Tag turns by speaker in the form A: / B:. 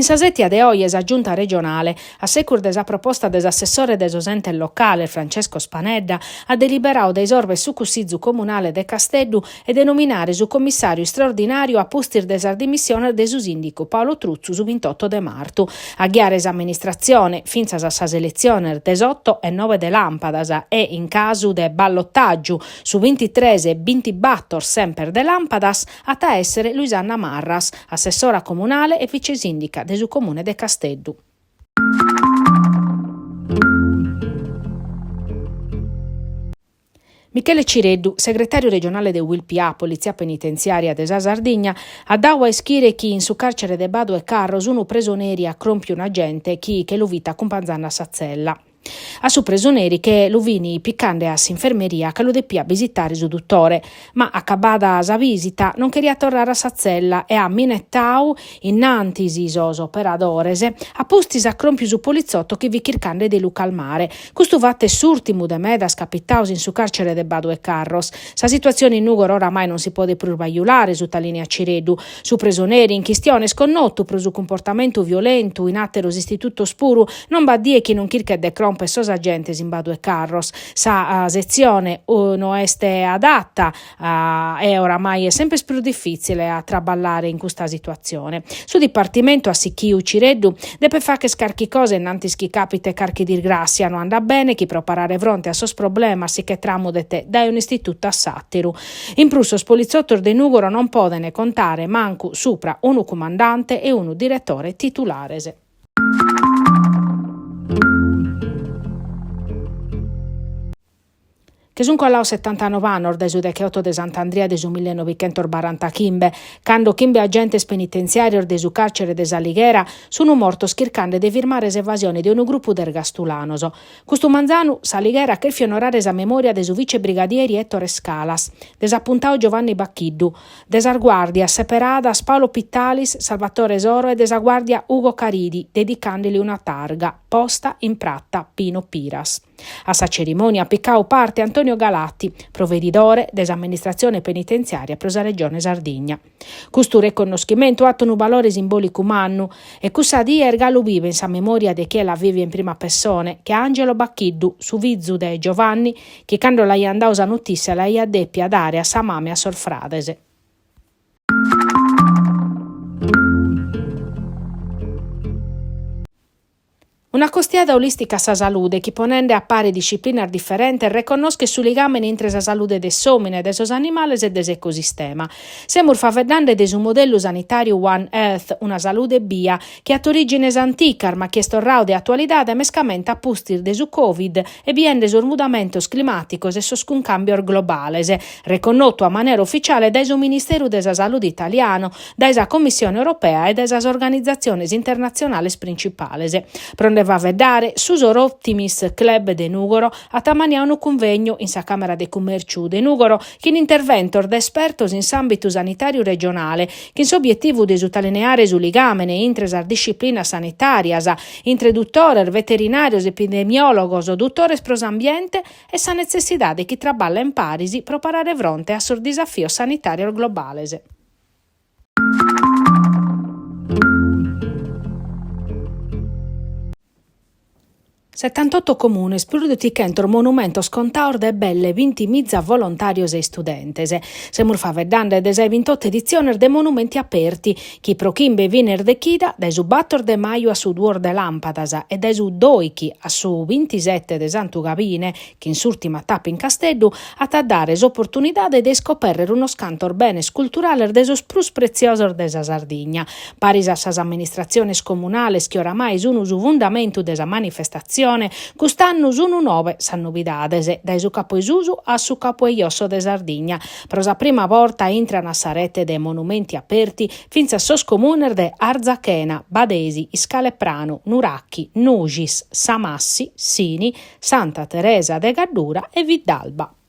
A: In sa sètia de oje sa Giunta regionale, a secus de sa proposta de s'assessore de sos entes locales Francesco Spanedda, at deliberadu de isòrvere su Cussizu comunale de Casteddu e de nominare su commissàriu istraordinàriu a pustis de sas dimissiones de su sìndicu Paolo Truzzu su bintoto de martu. A ghiare s'amministratzione fintzas a sas eletziones de s'oto e noe de làmpadas e, in casu de ballotàgiu, su bintitres e bintibator semper de làmpadas, at a èssere Luisanna Marras, assessora comunale e vicesìndica de su Comune de Casteddu. Michele Cireddu, segretàriu regionale de Uilpa, Politzia Penitentziària de sa Sardigna, at dadu a ischire chi in su càrcere de Badu 'e Carros unu presoneri at cròmpiu un'agente chi che lu fit acumpanzande a sa tzella. A su presoneri che lu fin picande a s'infermeria ca lu depiat bisitare su dutore, ma acabada sa bisita non cheriat torrare a sa tzella e at minetadu innantis sos operadores, a pustis at cròmpiu su politzioto chi fit chircande de lu calmare. Custu fatu est s'ùrtimu de medas capitados in su càrcere de Badu 'e Carros. Sa situatzione in Nùgoro oramai non si podet prus bajulare, sutalìniat Cireddu. Su presoneri in chistione est connotu pro su cumportamentu violentu in àteros istitutos puru, non b'at die chi non chirchet de cromper sos agentes in Badu 'e Carros. Sa setzione no est adata e oramai est semper prus difìtzile a traballare in custa situatzione. Su Dipartimentu, at sichiu Cireddu, depet fagher carchi cosa in antis chi capitet carchi disgràssia, no andat bene chi pro parare fronte a sos problemas si che tramudet dae un'istitutu a s'àteru. In prus sos politzotos de Nùgoro non podent contare mancu supra unu cumandante e unu diretore titulares. Che sun colados setantanove annos dae su decheoto de Sant'Andria de su millenovichentosbarantachimbe, cando chimbe agentes penitentziàrios de su càrcere de S'Alighera sun mortos chircande de firmare s'evasione de unu grupu de ergastulanos. Custu manzanu S'Alighera at chèrfiu onorare sa memòria de su vicebrigadieri Ettore Scalas, de s'apuntadu Giovanni Bacchiddu, de sas guàrdias seperadas Paolo Pittalis, Salvatore Soro e de sa guàrdia Ugo Caridi, dedicàndeli una targa, posta in prata Pino Piras. A sa cerimònia at picadu parte Antonio Galati, provedidore de s'amministratzione penitentziària pro sa Regione Sardigna. Custu reconnoschimentu at unu balore simbòlicu mannu e cussa die est galu biva in sa memòria de chie l'at vìvia in prima pessone, che a Angelo Bacchiddu, su fizu de Giovanni, chi cando l'aiant dadu sa notìssia l'aiat dèpia dare a sa mama e a sos frades. Un'acostiada olìstica a sa salude chi ponende a pare disciplinas diferentes reconnoschet su ligàmene intre sa salude de s'òmine, de sos animales e de s'ecosistema. Semus faeddende de su modellu sanitàriu One Health, una salude bia, chi at orìgines anticas ma chi est torradu de atualidade mescamente a pustis de su Covid e biende sos mudamentos climàticos e sos cuncàmbios globales, reconnotu a manera uficiale dae su Ministeru de sa Salude italianu, dae sa Commissione Europea e dae sas organizatziones internatzionales principales. Pro nde faeddare, su Soroptimist Club de Nùgoro at ammaniadu unu cunvegnu in sa Càmera de Cummèrciu de Nùgoro chin interventos de espertos in s'àmbitu sanitàriu regionale, chin s'obietivu de sutalineare su ligàmene intre sas disciplinas sanitàrias, intre dutores, veterinàrios, epidemiòlogos, dutores pro s'ambiente e sa netzessidade chi traballen paris pro parare fronte a sos disafios sanitàrios globales. Setantoto comunes, prus de otichentos monumentos contados de belle bintimiza volontàrios e istudentes. Semus faeddende de sa 'e bintoto editziones de Monumenti Aperti, chi pro chimbe fines de chida, dae su bator de maju a su duos de làmpadas e dae su dòichi a su bintisete de Santu Gabine, chin s'ùrtima tapa in Casteddu, at a dare s'oportunidade de iscopèrrere unos cantos benes culturales de sos prus pretziosos de sa Sardigna, paris a sas amministratziones comunales chi oramai sun su fundamentu de sa manifestatzione, cust'annu sun noe sas novidades, dae su Capu 'e Susu a su Capu 'e Josso de Sardigna. Pro sa prima borta intran a sa rete de Monumenti Aperti fintzas sos comunes de Arzachena, Badesi, Iscalepranu, Nurachi, Nuxis, Samassi, Sini, Santa Teresa de Gaddura e Viddalba.